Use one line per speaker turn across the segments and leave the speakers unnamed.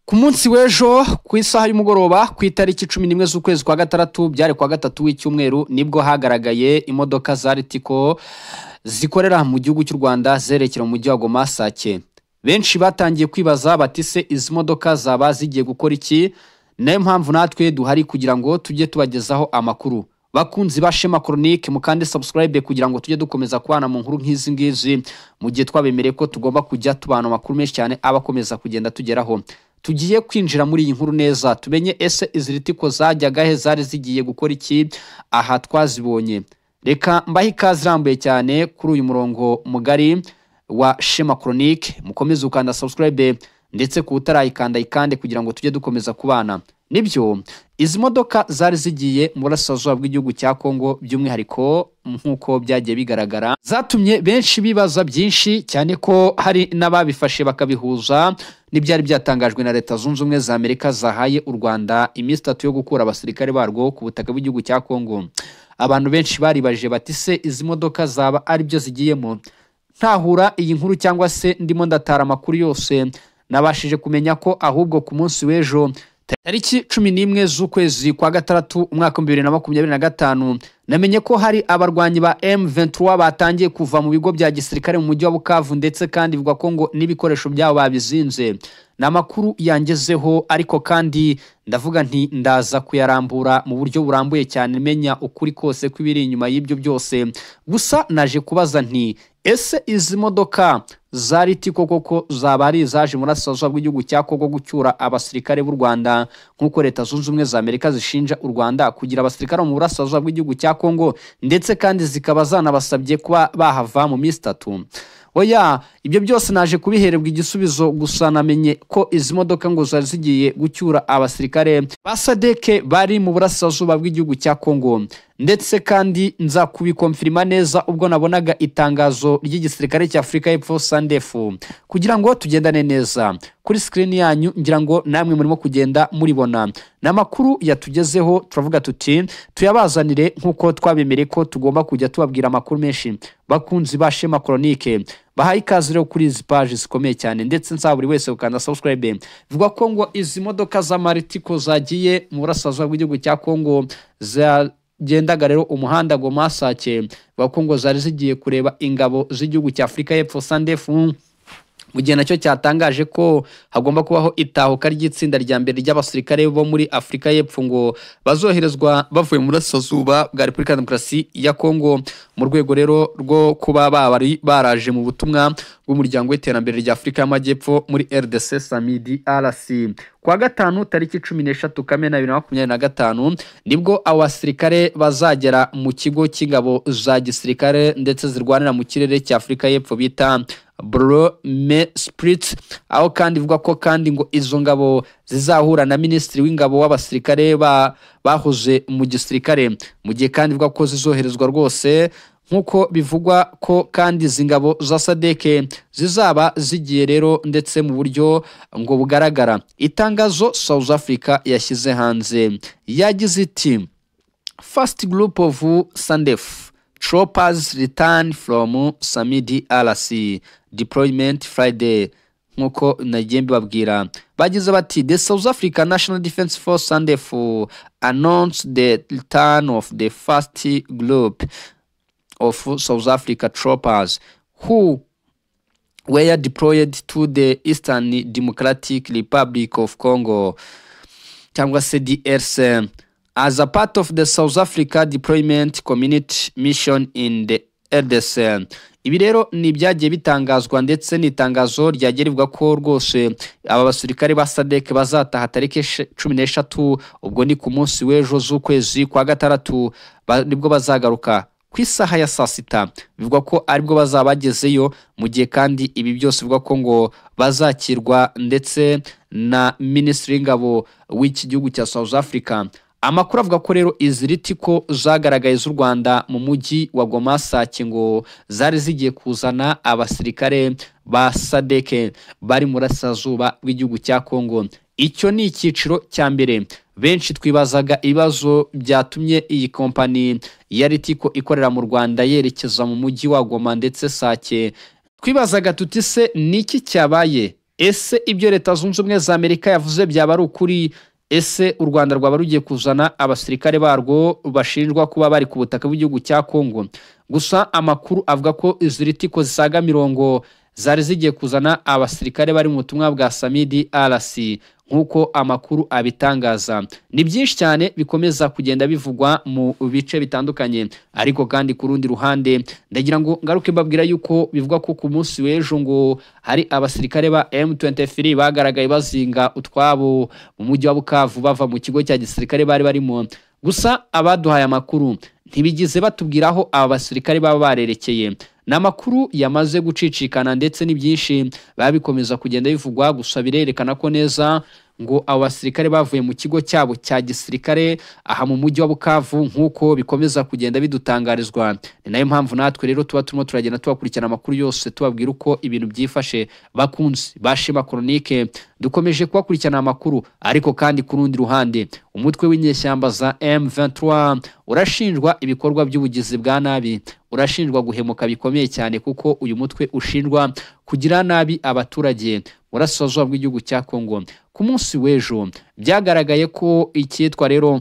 Ku munsi w'ejo ku isaha y'umugoroba, ku itariki 11 z'ukwezi kwa gatandatu, byari kwa gatatu w'icyumweru, nibwo hagaragaye imodoka za Ritco zikorera mu gihugu cy'u Rwanda zerekera mu mujyi wa Goma, Sake. Benshi batangiye kwibaza bati: "Se izi modoka zaba zigiye gukora iki?" Nayo mpamvu natwe duhari kugira ngo tujye tubagezaho amakuru. Bakunzi ba Shema Chronique, mukande subscribe kugira ngo tujye dukomeza kubana mu nkuru nk'izi ngizi, mu gihe twabemereye ko tugomba kujya tubana amakuru menshi cyane aba akomeza kugenda tugeraho. Tugiye kwinjira muri iyi nkuru neza, tumenye ese izi Ritco zajyaga he, zari zigiye gukora iki aha twazibonye. Reka mbahe ikaze irambuye cyane kuri uyu murongo mugari wa Shema Chronique. Mukomeze gukanda subscribe, ndetse ku utarayikanda ikande kugira ngo tujye dukomeza kubana. Nibyo, izi modoka zari zigiye mu burasirazuba bw'igihugu cya Kongo, by'umwihariko nk'uko byagiye bigaragara, zatumye benshi bibaza byinshi cyane, ko hari n'ababifashe bakabihuza n'ibyari byatangajwe na Leta Zunze Ubumwe za Amerika zahaye u Rwanda iminsi 3 yo gukura abasirikare barwo ku butaka bw'igihugu cya Kongo. Abantu benshi baribajije bati: "Se izi modoka zaba ari byo zigiyemo?" Ntahura iyi nkuru cyangwa se ndimo ndatara amakuru yose, nabashije kumenya ko ahubwo ku munsi w'ejo, tariki 11 z'ukwezi kwa gatandatu, umwaka wa 2025, namenye ko hari abarwanyi ba M23 batangiye kuva mu bigo bya gisirikare mu mujyi wa Bukavu, ndetse kandi bivugwa ko ngo n'ibikoresho byabo babizinze. Ni amakuru yangezeho, ariko kandi ndavuga nti ndaza kuyarambura mu buryo burambuye cyane, menya ukuri kose kw'ibiri inyuma y'ibyo byose. Gusa naje kubaza nti: "Ese izi modoka za Ritco koko zaba ari izaje mu burasirazuba bw'igihugu cya Kongo gucyura abasirikare b'u Rwanda, nk'uko Leta Zunze Ubumwe za Amerika zishinja u Rwanda kugira abasirikare mu burasirazuba bw'igihugu cya Kongo, ndetse kandi zikaba zanabasabye kuba bahava mu minsi 3?" Oya, ibyo byose naje kubihererwa igisubizo. Gusa namenye ko izi modoka ngo zari zigiye gucyura abasirikare ba SADC bari mu burasirazuba bw'igihugu cya Kongo, ndetse kandi nza kubikomfirima neza ubwo nabonaga itangazo ry'igisirikare cya Afurika y'Epfo, SANDF. Kugira ngo tugendane neza kuri screen yanyu, ngira ngo namwe murimo kugenda muribona, ni amakuru yatugezeho, turavuga tuti tuyabazanire nk'uko twabemereye ko tugomba kujya tubabwira amakuru menshi. Bakunzi ba Shema Chronique, bahaye ikaze rero kuri izi paji zikomeye cyane, ndetse nsaba buri wese gukanda subscribe. Bivuga ko ngo izi modoka z'ama Ritco zagiye mu burasirazuba bw'igihugu cya Kongo zagendaga rero umuhanda Goma Sake, bivuga ko ngo zari zigiye kureba ingabo z'igihugu cya Afurika y'Epfo, SANDF, mu gihe nacyo cyatangaje ko hagomba kubaho itahuka ry'itsinda rya mbere ry'abasirikare bo muri Afurika y'Epfo ngo bazoherezwa bavuye mu burasirazuba bwa Repubulika ya Demokarasi ya Kongo, mu rwego rero rwo kuba bari baraje mu butumwa bw'Umuryango w'Iterambere rya Afurika y'Amajyepfo muri RDC, SAMIDRC. Kuwa gatanu tariki 13 Kamena 2025 nibwo abo basirikare bazagera mu kigo cy'ingabo za gisirikare ndetse zirwanira mu kirere cya Afurika y'Epfo bita Bloemspruit, aho kandi ivuga ko kandi ngo izo ngabo zizahura na minisitiri w'ingabo w'abasirikare bahoze mu gisirikare, mu gihe kandi ivuga ko zizoherezwa rwose, nk'uko bivugwa ko kandi izi ngabo za SADC zizaba zigiye rero ndetse mu buryo ngo bugaragara. Itangazo South Africa yashyize hanze yagize iti: "First group of SANDF troopers return from SAMIDRC deployment Friday." Nk'uko nagiye mbibabwira, bagize bati: "The South Africa National Defence Force, SANDF, announced the return of the first group of South Africa troopers who were deployed to the Eastern Democratic Republic of Congo," cyangwa se DRC, "as a part of the South Africa Deployment Community Mission in the RDC." Ibi rero ni ibyagiye bitangazwa, ndetse n'itangazo ryagiye rivuga ko rwose aba basirikare ba SADC bazataha tariki 13, ubwo ni ku munsi w'ejo, z'ukwezi kwa gatandatu, nibwo bazagaruka ku isaha ya saa sita. Bivugwa ko aribwo bazaba bagezeyo, mu gihe kandi ibi byose bivugwa ko ngo bazakirwa ndetse na minisitiri w'ingabo w'iki gihugu cya South Africa. Amakuru avuga ko rero izi Ritco zagaragaye z'u Rwanda mu mujyi wa Goma, Sake, ngo zari zigiye kuzana abasirikare ba SADC bari mu burasirazuba bw'igihugu cya Kongo. Icyo ni icyiciro cya mbere. Benshi twibazaga ibibazo byatumye iyi kompani ya Ritco ikorera mu Rwanda yerekeza mu mujyi wa Goma ndetse Sake. Twibazaga tuti: "Se ni iki cyabaye?" Ese Ese ibyo Leta Zunze Ubumwe za Amerika yavuze byaba ari ukuri? Ese u Rwanda rwaba rugiye kuzana abasirikare barwo bashinjwa kuba bari ku butaka bw'igihugu cya Kongo? Gusa amakuru avuga ko izi ritiko zisaga 40 zari zigiye kuzana abasirikare bari mu butumwa bwa SAMIDRC, nk'uko amakuru abitangaza. Ni byinshi cyane bikomeza kugenda bivugwa mu bice bitandukanye, ariko kandi ku rundi ruhande ndagira ngo ngaruke mbabwira yuko bivugwa ko ku munsi w'ejo ngo hari abasirikare ba M23 bagaragaye bazinga utwabo mu mujyi wa Bukavu bava mu kigo cya gisirikare bari barimo. Gusa abaduhaye amakuru ntibigize batubwira aho aba basirikare baba barerekeye. Ni amakuru yamaze gucicikana ndetse ni byinshi babikomeza kugenda bivugwa, gusa birerekana ko neza ngo abo basirikare bavuye mu kigo cyabo cya gisirikare aha mu mujyi wa Bukavu, nk'uko bikomeza kugenda bidutangarizwa. Ni nayo mpamvu natwe rero tuba turimo turagenda tubakurikirana amakuru yose, tubabwira uko ibintu byifashe. Bakunzi ba Shema Chronique, dukomeje kubakurikirana amakuru, ariko kandi ku rundi ruhande umutwe w'inyeshyamba za M23 urashinjwa ibikorwa by'ubugizi bwa nabi, urashinjwa guhemuka bikomeye cyane, kuko uyu mutwe ushinjwa kugira nabi abaturage burasirazuba bw'igihugu cya Kongo. Ku munsi w'ejo byagaragaye ko icyitwa rero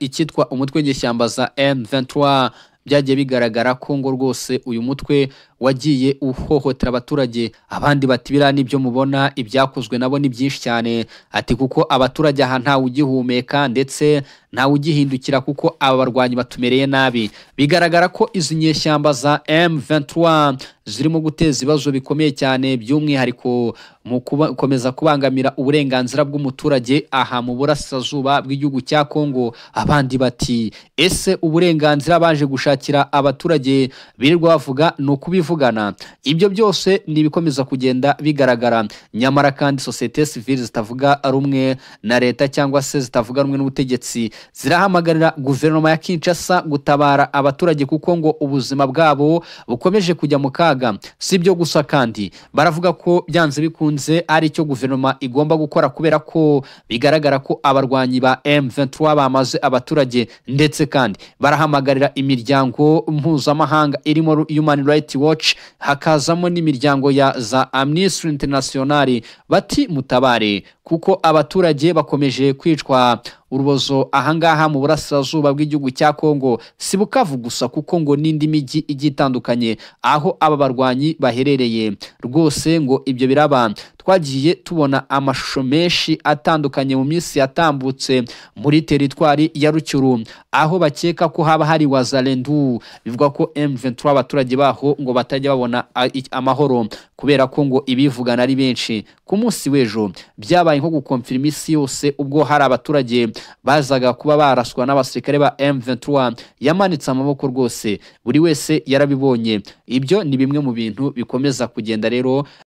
icyitwa umutwe w'inyeshyamba za M23 byagiye bigaragara ko ngo rwose uyu mutwe wagiye uhohotera abaturage. Abandi bati biriya nibyo mubona, ibyakozwe nabo ni byinshi cyane, ati kuko abaturage aha ntawe ugihumeka ndetse ntawe ugihindukira kuko aba barwanyi batumereye nabi. Bigaragara ko izi nyeshyamba za M23 zirimo guteza ibibazo bikomeye cyane, by'umwihariko mu gukomeza kubangamira uburenganzira bw'umuturage aha mu burasirazuba bw'igihugu cya Kongo. Abandi bati ese uburenganzira baje gushakira abaturage birirwa bavuga ni ukubivugana? Ibyo byose ni ibikomeza kugenda bigaragara. Nyamara kandi sosiyete sivile zitavuga rumwe na leta cyangwa se zitavuga rumwe n'ubutegetsi zirahamagarira guverinoma ya Kinshasa gutabara abaturage, kuko ngo ubuzima bwabo bukomeje kujya mu kaga. Si ibyo gusa kandi baravuga ko byanze bikunze ari icyo guverinoma igomba gukora, kubera ko bigaragara ko abarwanyi ba M23 bamaze abaturage, ndetse kandi barahamagarira imiryango mpuzamahanga irimo Human Rights Watch, hakazamo n'imiryango ya za Amnesty International, bati mutabare kuko abaturage bakomeje kwicwa urubozo ahangaha mu burasirazuba bw'igihugu cya Kongo. Si Bukavu gusa, kuko ngo n'indi mijyi igiye itandukanye aho aba barwanyi baherereye rwose ngo ibyo biraba. Twagiye tubona amashusho menshi atandukanye mu minsi yatambutse muri teritwari ya Rucyuru, aho bakeka ko haba hari Wazalendu. Bivugwa ko M23 abaturage baho ngo batajya babona amahoro kubera ko ngo ibivugana ari benshi. Ku munsi w'ejo byabaye nko gukonfirma isi yose ubwo hari abaturage bazaga kuba baraswa n'abasirikare ba M23 yamanitse amaboko rwose, buri wese yarabibonye. Ibyo ni bimwe mu bintu bikomeza kugenda rero